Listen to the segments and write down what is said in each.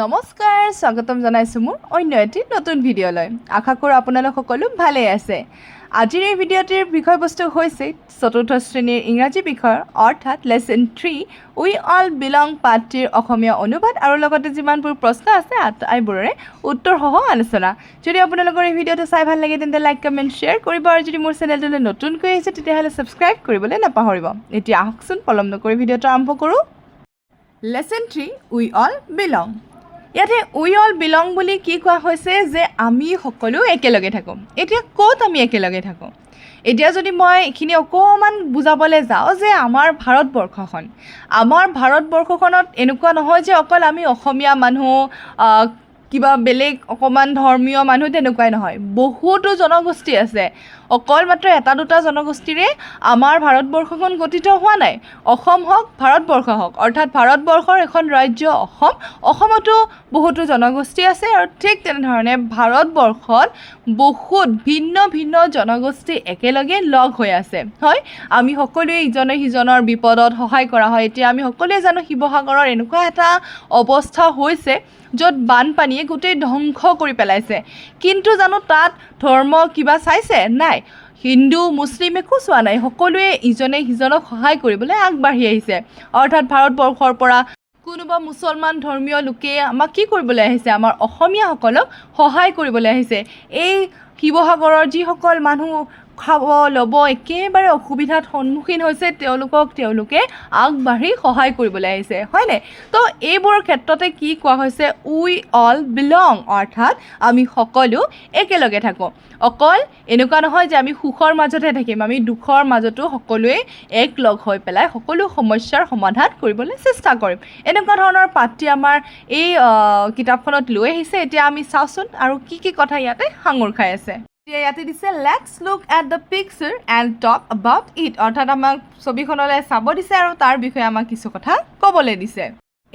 নমস্কাৰ, স্বাগতম জনাইছোঁ মোৰ অন্য এটি নতুন ভিডিঅ'লৈ। আশা কৰোঁ আপোনালোক সকলো ভালেই আছে। আজিৰ এই ভিডিঅ'টিৰ বিষয়বস্তু হৈছে চতুৰ্থ শ্ৰেণীৰ ইংৰাজী বিষয়ৰ, অৰ্থাৎ Lesson 3, "We All Belong" পাঠটিৰ অসমীয়া অনুবাদ আৰু লগতে যিমানবোৰ প্ৰশ্ন আছে, আটাইবোৰৰে উত্তৰসহ আলোচনা। যদি আপোনালোকৰ এই ভিডিঅ'টো চাই ভাল লাগে, তেন্তে লাইক, কমেণ্ট, শ্বেয়াৰ কৰিব আৰু যদি মোৰ চেনেলটোলৈ নতুনকৈ আহিছে, তেতিয়াহ'লে ছাবস্ক্ৰাইব কৰিবলৈ নাপাহৰিব। এতিয়া আহকচোন, পলম নকৰি ভিডিঅ'টো আৰম্ভ কৰোঁ। Lesson 3, "We All Belong"। ইয়াতে "We all belong" বুলি কি কোৱা হৈছে যে আমি সকলো একেলগে থাকোঁ। এতিয়া ক'ত আমি একেলগে থাকোঁ? এতিয়া যদি মই এইখিনি অকণমান বুজাবলৈ যাওঁ যে আমাৰ ভাৰতবৰ্ষখনত এনেকুৱা নহয় যে অকল আমি অসমীয়া মানুহ, কিবা বেলেগ অকণমান ধৰ্মীয় মানুহ, তেনেকুৱাই নহয়। বহুতো জনগোষ্ঠী আছে। অকল মাত্ৰ এটা দুটা জনগোষ্ঠীৰে আমাৰ ভাৰতবৰ্ষখন গঠিত হোৱা নাই। অসম হওক, ভাৰতবৰ্ষ হওক, অৰ্থাৎ ভাৰতবৰ্ষৰ এখন ৰাজ্য অসম, অসমতো বহুতো জনগোষ্ঠী আছে আৰু ঠিক তেনেধৰণে ভাৰতবৰ্ষত বহুত ভিন্ন ভিন্ন জনগোষ্ঠী একেলগে লগ হৈ আছে। হয়, আমি সকলোৱে ইজনে সিজনৰ বিপদত সহায় কৰা হয়। এতিয়া আমি সকলোৱে জানো, শিৱসাগৰৰ এনেকুৱা এটা অৱস্থা হৈছে য'ত বানপানীয়ে গোটেই ধ্বংস কৰি পেলাইছে। কিন্তু জানো তাত ধৰ্ম কিবা চাইছে? নাই। হিন্দু মুছলিম একো চোৱা নাই। সকলোৱে ইজনে সিজনক সহায় কৰিবলৈ আগবাঢ়ি আহিছে। অৰ্থাৎ ভাৰতবৰ্ষৰ পৰা কোনোবা মুছলমান ধৰ্মীয় লোকে আমাক কি কৰিবলৈ আহিছে? আমাৰ অসমীয়াসকলক সহায় কৰিবলৈ আহিছে। এই শিৱসাগৰৰ যিসকল মানুহ খাব ল'ব একেবাৰে অসুবিধাত সন্মুখীন হৈছে, তেওঁলোকক তেওঁলোকে আগবাঢ়ি সহায় কৰিবলৈ আহিছে, হয়নে? তো এইবোৰৰ ক্ষেত্ৰতে কি কোৱা হৈছে? "We all belong", অৰ্থাৎ আমি সকলো একেলগে থাকোঁ। অকল এনেকুৱা নহয় যে আমি সুখৰ মাজতহে থাকিম, আমি দুখৰ মাজতো সকলোৱে একলগ হৈ পেলাই সকলো সমস্যাৰ সমাধান কৰিবলৈ চেষ্টা কৰিম। এনেকুৱা ধৰণৰ পাঠটি আমাৰ এই কিতাপখনত লৈ আহিছে। এতিয়া আমি চাওঁচোন আৰু কি কি কথা ইয়াতে সাঙুৰ খাই আছে। এতিয়া ইয়াতে দিছে, "Let's look at the picture and talk about it." অৰ্থাৎ আমাক ছবিখনলৈ চাব দিছে আৰু তাৰ বিষয়ে আমাক কিছু কথা ক'বলৈ দিছে।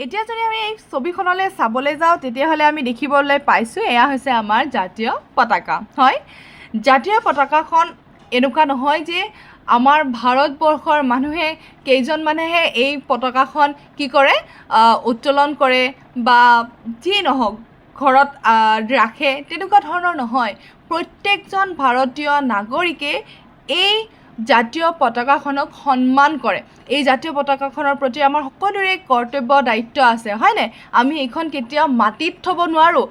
এতিয়া যদি আমি এই ছবিখনলৈ চাবলৈ যাওঁ, তেতিয়াহ'লে আমি দেখিবলৈ পাইছোঁ, এয়া হৈছে আমাৰ জাতীয় পতাকা। হয়, জাতীয় পতাকাখন এনেকুৱা নহয় যে আমাৰ ভাৰতবৰ্ষৰ মানুহে কেইজনমানেহে এই পতাকাখন কি কৰে, উত্তোলন কৰে বা যি নহওক ঘৰত ৰাখে, তেনেকুৱা ধৰণৰ নহয়। প্ৰত্যেকজন ভাৰতীয় নাগৰিকে এই জাতীয় পতাকাখনক সন্মান কৰে। এই জাতীয় পতাকাখনৰ প্ৰতি আমাৰ সকলোৰে কৰ্তব্য, দায়িত্ব আছে, হয়নে? আমি এইখন কেতিয়াও মাটিত থ'ব নোৱাৰোঁ।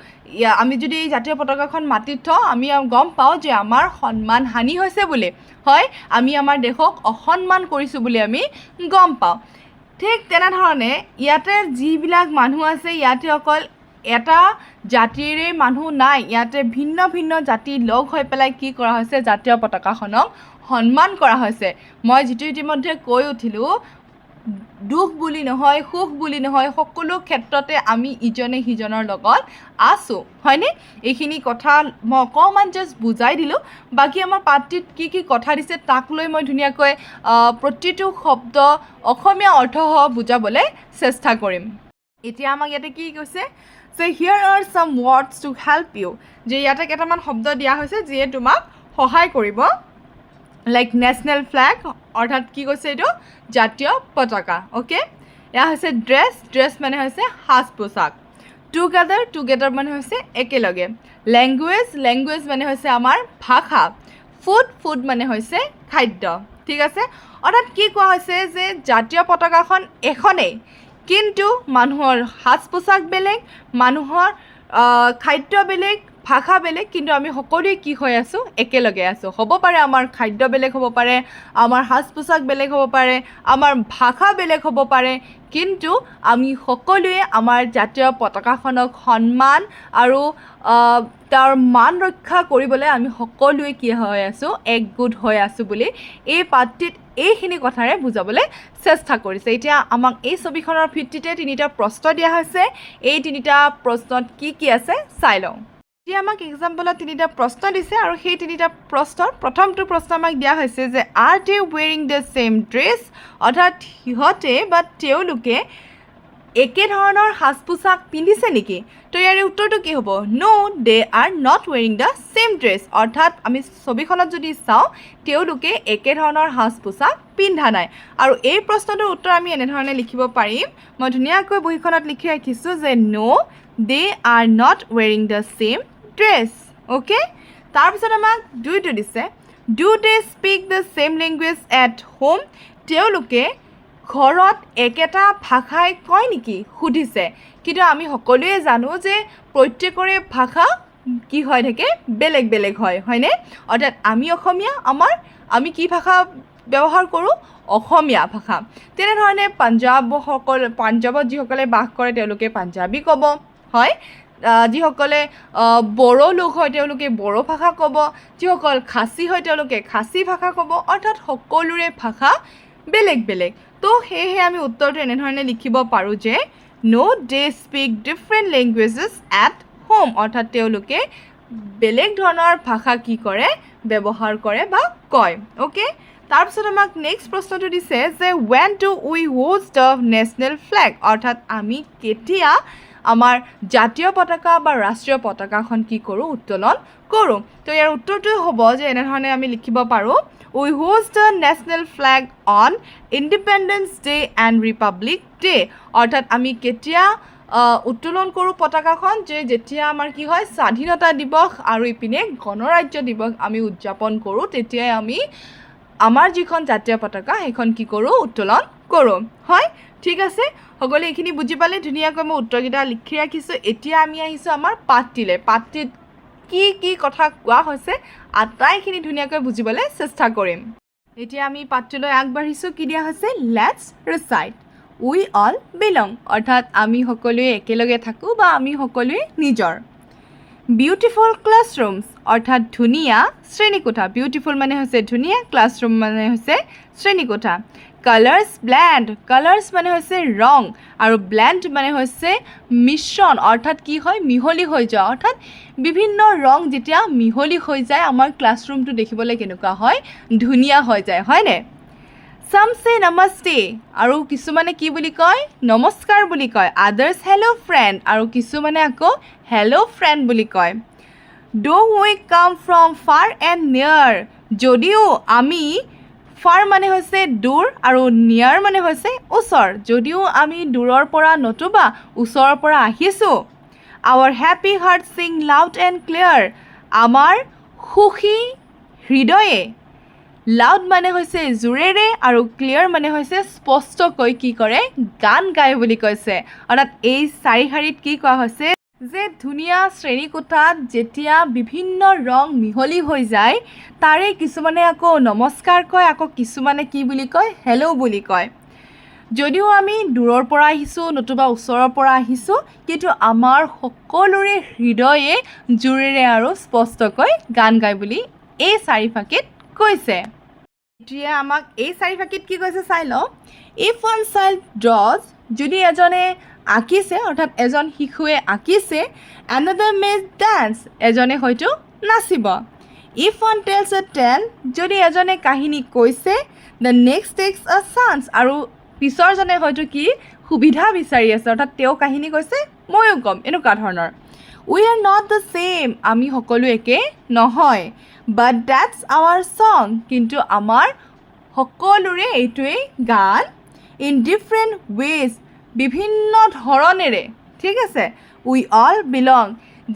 আমি যদি এই জাতীয় পতাকাখন মাটিত থওঁ, আমি গম পাওঁ যে আমাৰ সন্মান হানি হৈছে বুলি। হয়, আমি আমাৰ দেশক অসন্মান কৰিছোঁ বুলি আমি গম পাওঁ। ঠিক তেনেধৰণে ইয়াতে যিবিলাক মানুহ আছে, ইয়াতে অকল এটা জাতিৰে মানুহ নাই। ইয়াতে ভিন্ন ভিন্ন জাতি লগ হৈ পেলাই কি কৰা হৈছে? জাতীয় পতাকাখনক সন্মান কৰা হৈছে। মই যিটো ইতিমধ্যে কৈ উঠিলোঁ, দুখ বুলি নহয়, সুখ বুলি নহয়, সকলো ক্ষেত্ৰতে আমি ইজনে সিজনৰ লগত আছোঁ, হয়নে? এইখিনি কথা মই অকণমান জাষ্ট বুজাই দিলোঁ। বাকী আমাৰ পাঠটিত কি কি কথা দিছে, তাক লৈ মই ধুনীয়াকৈ প্ৰতিটো শব্দ অসমীয়া অৰ্থসহ বুজাবলৈ চেষ্টা কৰিম। এতিয়া আমাক ইয়াতে কি কৈছে যে "Here are some words to help you", যে ইয়াতে কেইটামান শব্দ দিয়া হৈছে যিয়ে তোমাক সহায় কৰিব। লাইক নেশ্যনেল ফ্লেগ, অৰ্থাৎ কি কৈছে এইটো? জাতীয় পতাকা, অ'কে। এয়া হৈছে ড্ৰেছ, ড্ৰেছ মানে হৈছে সাজ পোছাক। টুগেডাৰ, টুগেডাৰ মানে হৈছে একেলগে। লেংগুৱেজ, লেংগুৱেজ মানে হৈছে আমাৰ ভাষা। ফুড, ফুড মানে হৈছে খাদ্য, ঠিক আছে। অৰ্থাৎ কি কোৱা হৈছে যে জাতীয় পতাকাখন এখনেই, কিন্তু মানুহৰ সাজ পোছাক বেলেগ, মানুহৰ খাদ্য বেলেগ, ভাষা বেলেগ, কিন্তু আমি সকলোৱে কি হৈ আছোঁ? একেলগে আছোঁ। হ'ব পাৰে আমাৰ খাদ্য বেলেগ হ'ব পাৰে, আমাৰ সাজ পোছাক বেলেগ হ'ব পাৰে, আমাৰ ভাষা বেলেগ হ'ব পাৰে, কিন্তু আমি সকলোৱে আমাৰ জাতীয় পতাকাখনক সন্মান আৰু তাৰ মান ৰক্ষা কৰিবলৈ আমি সকলোৱে কি হৈ আছোঁ? একগোট হৈ আছোঁ বুলি এই পাঠটিত এইখিনি কথাৰে বুজাবলৈ চেষ্টা কৰিছে। এতিয়া আমাক এই ছবিখনৰ ভিত্তিতে তিনিটা প্ৰশ্ন দিয়া হৈছে। এই তিনিটা প্ৰশ্নত কি কি আছে চাই লওঁ। এতিয়া আমাক এক্সাম্পলত তিনিটা প্ৰশ্ন দিছে আৰু সেই তিনিটা প্ৰশ্নৰ প্ৰথমটো প্ৰশ্ন আমাক দিয়া হৈছে যে "Are they wearing the same dress?" অৰ্থাৎ সিহঁতে বা তেওঁলোকে একে ধৰণৰ সাজ পোছাক পিন্ধিছে নেকি? তো ইয়াৰে উত্তৰটো কি হ'ব? "No, they are not wearing the same dress." অৰ্থাৎ আমি ছবিখনত যদি চাওঁ, তেওঁলোকে একে ধৰণৰ সাজ পোছাক পিন্ধা নাই। আৰু এই প্ৰশ্নটোৰ উত্তৰ আমি এনেধৰণে লিখিব পাৰিম। মই ধুনীয়াকৈ বহীখনত লিখি ৰাখিছোঁ যে "No, They are not wearing the same dress. Okay, তাৰপিছত আমাক দুইটো দিছে, Do they speak the same language at home? তেওঁলোকে ঘৰত একেটা ভাষাই কয় নেকি সুধিছে। কিন্তু আমি সকলোৱে জানো যে প্ৰত্যেকৰে ভাষা কি হৈ থাকে? বেলেগ বেলেগ হয়, হয়নে? অৰ্থাৎ আমি অসমীয়া, আমি কি ভাষা ব্যৱহাৰ কৰোঁ? অসমীয়া ভাষা। তেনেধৰণে পাঞ্জাৱত যিসকলে বাস কৰে, তেওঁলোকে পাঞ্জাবী ক'ব, হয়। যিসকলে বড়ো লোক হয়, তেওঁলোকে বড়ো ভাষা ক'ব। যিসকল খাচী হয়, তেওঁলোকে খাচী ভাষা ক'ব। অৰ্থাৎ সকলোৰে ভাষা বেলেগ বেলেগ। তো সেয়েহে আমি উত্তৰটো এনেধৰণে লিখিব পাৰোঁ যে no, they speak different languages at home. অৰ্থাৎ তেওঁলোকে বেলেগ ধৰণৰ ভাষা কি কৰে? ব্যৱহাৰ কৰে বা কয়। অ'কে, তাৰপিছত আমাক নেক্সট প্ৰশ্নটো দিছে যে when do we hoist the national flag? অৰ্থাৎ আমি কেতিয়া আমাৰ জাতীয় পতাকা বা ৰাষ্ট্ৰীয় পতাকাখন কি কৰোঁ? উত্তোলন কৰোঁ। তো ইয়াৰ উত্তৰটো হ'ব যে এনেধৰণে আমি লিখিব পাৰোঁ, we hoist the national flag on Independence Day and Republic Day. অৰ্থাৎ আমি কেতিয়া উত্তোলন কৰোঁ পতাকাখন? যে যেতিয়া আমাৰ কি হয়, স্বাধীনতা দিৱস আৰু ইপিনে গণৰাজ্য দিৱস আমি উদযাপন কৰোঁ, তেতিয়াই আমি আমাৰ যিখন জাতীয় পতাকা, সেইখন কি কৰোঁ? উত্তোলন কৰোঁ। হয়, ঠিক আছে। সকলোৱে এইখিনি বুজি পালে। ধুনীয়াকৈ মই উত্তৰকেইটা লিখি ৰাখিছোঁ। এতিয়া আমি আহিছোঁ আমাৰ পাঠটিলৈ। পাঠটিত কি কি কথা কোৱা হৈছে, আটাইখিনি ধুনীয়াকৈ বুজিবলৈ চেষ্টা কৰিম। এতিয়া আমি পাঠটোলৈ আগবাঢ়িছোঁ। কি দিয়া হৈছে? Let's recite. We all belong. অৰ্থাৎ আমি সকলোৱে একেলগে থাকোঁ বা আমি সকলোৱে নিজৰ। বিউটিফুল ক্লাছৰুমছ, অৰ্থাৎ ধুনীয়া শ্ৰেণীকোঠা। বিউটিফুল মানে হৈছে ধুনীয়া, ক্লাছৰুম মানে হৈছে শ্ৰেণীকোঠা। কালাৰ্ছ ব্লেণ্ড, কালাৰ্ছ মানে হৈছে ৰং আৰু ব্লেণ্ড মানে হৈছে মিশ্ৰণ। অৰ্থাৎ কি হয়? মিহলি হৈ যোৱা। অৰ্থাৎ বিভিন্ন ৰং যেতিয়া মিহলি হৈ যায়, আমাৰ ক্লাছৰুমটো দেখিবলৈ কেনেকুৱা হয়? ধুনীয়া হৈ যায়, হয়নে? Some say namaste, আৰু কিছুমানে কি বুলি কয়? নমস্কাৰ বুলি কয়। Others hello friend, আৰু কিছুমানে আকৌ হেল্ল' ফ্ৰেণ্ড বুলি কয়। Though we come from far and near, যদিও আমি, ফাৰ মানে হৈছে দূৰ আৰু নিয়াৰ মানে হৈছে ওচৰ, যদিও আমি দূৰৰ পৰা নতুবা ওচৰৰ পৰা আহিছোঁ, our happy heart sing loud and clear, আমাৰ সুখী হৃদয়ে, লাউড মানে হৈছে জোৰেৰে আৰু ক্লিয়াৰ মানে হৈছে স্পষ্টকৈ, কি কৰে? গান গায় বুলি কৈছে। অৰ্থাৎ এই চাৰিশাৰীত কি কোৱা হৈছে যে ধুনীয়া শ্ৰেণীকোঠাত যেতিয়া বিভিন্ন ৰং মিহলি হৈ যায়, তাৰে কিছুমানে আকৌ নমস্কাৰ কয়, আকৌ কিছুমানে কি বুলি কয়? হেল্ল' বুলি কয়। যদিও আমি দূৰৰ পৰা আহিছোঁ নতুবা ওচৰৰ পৰা আহিছোঁ, কিন্তু আমাৰ সকলোৰে হৃদয়ে জোৰেৰে আৰু স্পষ্টকৈ গান গায় বুলি এই চাৰিফাঁকিত কৈছে। এতিয়া আমাক এই চাৰিফাঁকিত কি কৈছে চাই লওঁ। If one child draws, যদি এজনে আঁকিছে, অৰ্থাৎ এজন শিশুৱে আঁকিছে, another may dance, এজনে হয়তো নাচিব। If one tells a tale, যদি এজনে কাহিনী কৈছে, the next takes a chance, আৰু পিছৰজনে হয়তো কি সুবিধা বিচাৰি আছে, অৰ্থাৎ তেওঁ কাহিনী কৈছে, ময়ো ক'ম, এনেকুৱা ধৰণৰ। We are not the same, আমি সকলো একে নহয়, but that's our song, কিন্তু আমাৰ সকলোৰে এইটোৱেই গান। ইন ডিফাৰেণ্ট ৱেজ, বিভিন্ন ধৰণেৰে, ঠিক আছে, we all belong.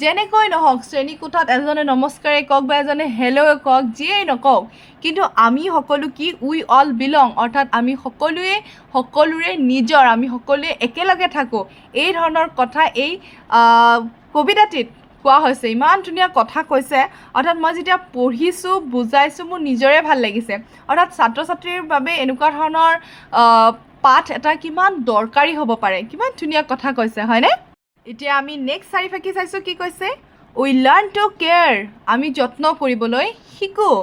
যেনেকৈ নহওক, শ্ৰেণীকোঠাত এজনে নমস্কাৰে কওক বা এজনে হেল্ল' কওক, যিয়েই নকওক, কিন্তু আমি সকলো কি? We all belong, অৰ্থাৎ আমি সকলোৱে সকলোৰে নিজৰ, আমি সকলোৱে একেলগে থাকোঁ। এই ধৰণৰ কথা এই কবিতাটিত কোৱা হৈছে। ইমান ধুনীয়া কথা কৈছে। অৰ্থাৎ মই যেতিয়া পঢ়িছোঁ, বুজাইছোঁ, মোৰ নিজৰে ভাল লাগিছে। অৰ্থাৎ ছাত্ৰ ছাত্ৰীৰ বাবে এনেকুৱা ধৰণৰ পাঠ এটা কিমান দৰকাৰী হ'ব পাৰে। কিমান ধুনীয়া কথা কৈছে, হয়নে? এতিয়া আমি নেক্সট চাৰিফাঁকি চাইছোঁ। কি কৈছে? We learn to care, আমি যত্ন কৰিবলৈ শিকোঁ।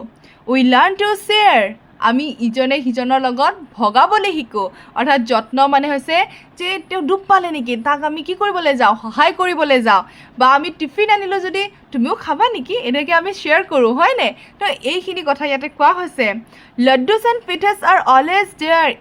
We learn to share, আমি ইজনে সিজনৰ লগত ভগাবলৈ শিকোঁ। অৰ্থাৎ যত্ন মানে হৈছে যে তেওঁ দুখ পালে নেকি, তাক আমি কি কৰিবলৈ যাওঁ? সহায় কৰিবলৈ যাওঁ। বা আমি টিফিন আনিলোঁ যদি, তুমিও খাবা নেকি, এনেকৈ আমি শ্বেয়াৰ কৰোঁ, হয়নে? তো এইখিনি কথা ইয়াতে কোৱা হৈছে। Laddus and pithas are always there,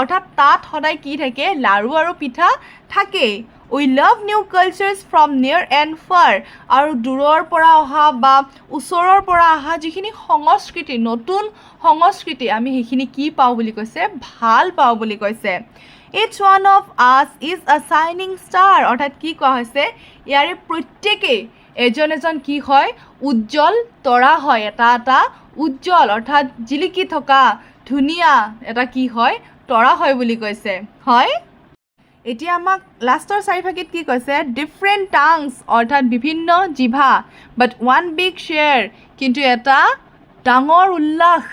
অৰ্থাৎ তাত সদায় কি থাকে? লাড়ু আৰু পিঠা থাকেই। We love new cultures from near and far, আৰু দূৰৰ পৰা অহা বা ওচৰৰ পৰা অহা যিখিনি সংস্কৃতি, নতুন সংস্কৃতি, আমি সেইখিনি কি পাওঁ বুলি কৈছে? ভাল পাওঁ বুলি কৈছে। Each one of us is a shining star. অৰ্থাৎ কি কোৱা হৈছে? ইয়াৰে প্ৰত্যেকেই এজন এজন কি হয়? উজ্জ্বল তৰা হয়। এটা এটা উজ্জ্বল, অৰ্থাৎ জিলিকি থকা ধুনীয়া এটা কি হয়? তৰা হয় বুলি কৈছে, হয়। এতিয়া আমাক লাষ্টৰ চাৰিফাকিত কি কৈছে? ডিফাৰেণ্ট টাংছ, অৰ্থাৎ বিভিন্ন জিভা, বাট ওৱান বিগ শ্বেয়াৰ, কিন্তু এটা ডাঙৰ উল্লাস।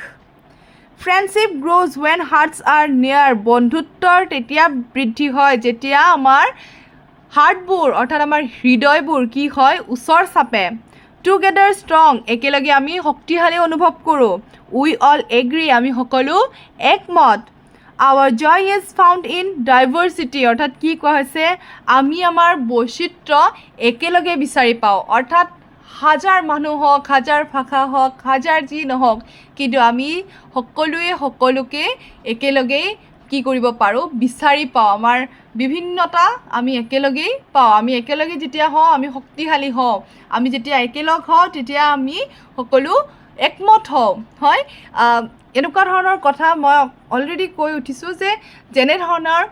Friendship grows when hearts are near. বন্ধুত্বৰ তেতিয়া বৃদ্ধি হয় যেতিয়া আমাৰ হাৰ্টবোৰ, অৰ্থাৎ আমাৰ হৃদয়বোৰ কি হয়? ওচৰ চাপে। টুগেডাৰ ষ্ট্ৰং, একেলগে আমি শক্তিশালী অনুভৱ কৰোঁ। We all agree, আমি সকলো একমত। Our joy is found in diversity. অৰ্থাৎ কি কোৱা হৈছে? আমি আমাৰ বৈচিত্ৰ্য একেলগে বিচাৰি পাওঁ। অৰ্থাৎ হাজাৰ মানুহ হওক, হাজাৰ ভাষা হওক, হাজাৰ যি নহওক, কিন্তু আমি সকলোৱে সকলোকে একেলগেই কি কৰিব পাৰোঁ? বিচাৰি পাওঁ। আমাৰ বিভিন্নতা আমি একেলগেই পাওঁ। আমি একেলগে যেতিয়া হওঁ, আমি শক্তিশালী হওঁ। আমি যেতিয়া একেলগ হওঁ, তেতিয়া আমি সকলো একমত হওঁ, হয়। এনেকুৱা ধৰণৰ কথা মই অলৰেডি কৈ উঠিছোঁ যে যেনেধৰণৰ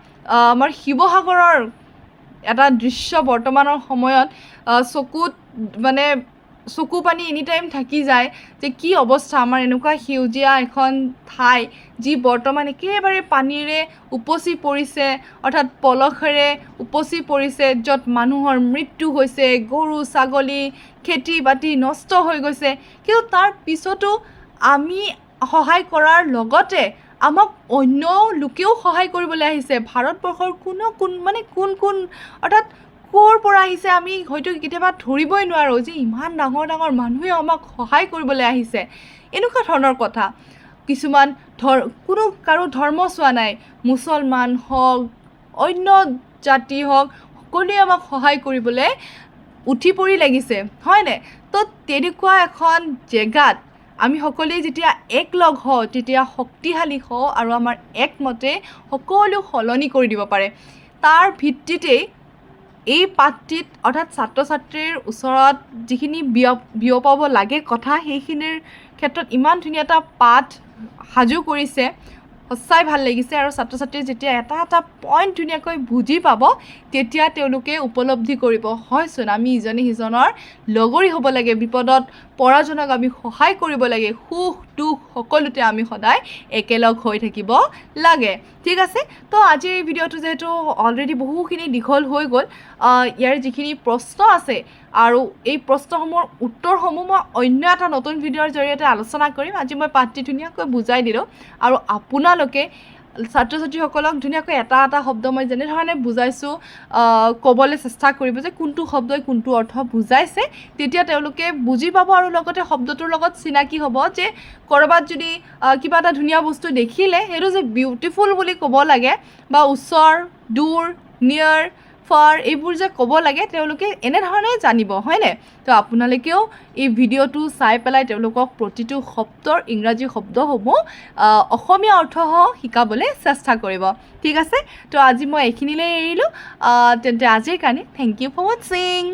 আমাৰ শিৱসাগৰৰ এটা দৃশ্য বৰ্তমানৰ সময়ত চকুত মানে চকু পানী এনি টাইম থাকি যায় যে কি অৱস্থা আমাৰ, এনেকুৱা সেউজীয়া এখন ঠাই যি বৰ্তমান একেবাৰে পানীৰে উপচি পৰিছে, অৰ্থাৎ পলসেৰে উপচি পৰিছে, য'ত মানুহৰ মৃত্যু হৈছে, গৰু ছাগলী, খেতি বাতি নষ্ট হৈ গৈছে। কিন্তু তাৰ পিছতো আমি সহায় কৰাৰ লগতে আমাক অন্য লোকেও সহায় কৰিবলৈ আহিছে। ভাৰতবৰ্ষৰ কোনো কোন মানে কোন কোন, অৰ্থাৎ ক'ৰ পৰা আহিছে আমি হয়তো কেতিয়াবা ধৰিবই নোৱাৰোঁ যে ইমান ডাঙৰ ডাঙৰ মানুহেও আমাক সহায় কৰিবলৈ আহিছে। এনেকুৱা ধৰণৰ কথা। কিছুমান কোনো কাৰো ধৰ্ম চোৱা নাই, মুছলমান হওক, অন্য জাতি হওক, সকলোৱে আমাক সহায় কৰিবলৈ উঠি পৰি লাগিছে, হয়নে? তো তেনেকুৱা এখন জেগাত আমি সকলোৱে যেতিয়া একলগ হওঁ, তেতিয়া শক্তিশালী হওঁ আৰু আমাৰ একমতে সকলো সলনি কৰি দিব পাৰে। তাৰ ভিত্তিতেই এই পাঠটিত, অৰ্থাৎ ছাত্ৰ ছাত্ৰীৰ ওচৰত যিখিনি বিয়পাব লাগে কথা, সেইখিনিৰ ক্ষেত্ৰত ইমান ধুনীয়া এটা পাঠ সাজু কৰিছে, সঁচাই ভাল লাগিছে। আৰু ছাত্ৰ ছাত্ৰীয়ে যেতিয়া এটা এটা পইণ্ট ধুনীয়াকৈ বুজি পাব, তেতিয়া তেওঁলোকে উপলব্ধি কৰিব, হয়চোন, আমি ইজনে সিজনৰ লগৰী হ'ব লাগে, বিপদত পৰাজনক আমি সহায় কৰিব লাগে, সুখ দুখ সকলোতে আমি সদায় একেলগ হৈ থাকিব লাগে। ঠিক আছে, তো আজিৰ এই ভিডিঅ'টো যিহেতু অলৰেডি বহুখিনি দীঘল হৈ গ'ল, ইয়াৰ যিখিনি প্ৰশ্ন আছে আৰু এই প্ৰশ্নসমূহৰ উত্তৰসমূহ মই অন্য এটা নতুন ভিডিঅ'ৰ জৰিয়তে আলোচনা কৰিম। আজি মই পাঠটি ধুনীয়াকৈ বুজাই দিলোঁ আৰু আপোনালোকে ছাত্ৰ ছাত্ৰীসকলক ধুনীয়াকৈ এটা এটা শব্দ মই যেনেধৰণে বুজাইছোঁ ক'বলৈ চেষ্টা কৰিব যে কোনটো শব্দই কোনটো অৰ্থ বুজাইছে। তেতিয়া তেওঁলোকে বুজি পাব আৰু লগতে শব্দটোৰ লগত চিনাকি হ'ব যে ক'ৰবাত যদি কিবা এটা ধুনীয়া বস্তু দেখিলে সেইটো যে বিউটিফুল বুলি ক'ব লাগে বা ওচৰ, দূৰ, নিয়াৰ, ফাৰ এইবোৰ যে ক'ব লাগে, তেওঁলোকে এনেধৰণে জানিব, হয়নে? তো আপোনালোকেও এই ভিডিঅ'টো চাই পেলাই তেওঁলোকক প্ৰতিটো শব্দৰ ইংৰাজী শব্দসমূহ অসমীয়া অৰ্থসহ শিকাবলৈ চেষ্টা কৰিব। ঠিক আছে, তো আজি মই এইখিনিলৈ এৰিলোঁ। তেন্তে আজিৰ কাৰণে thank you for watching.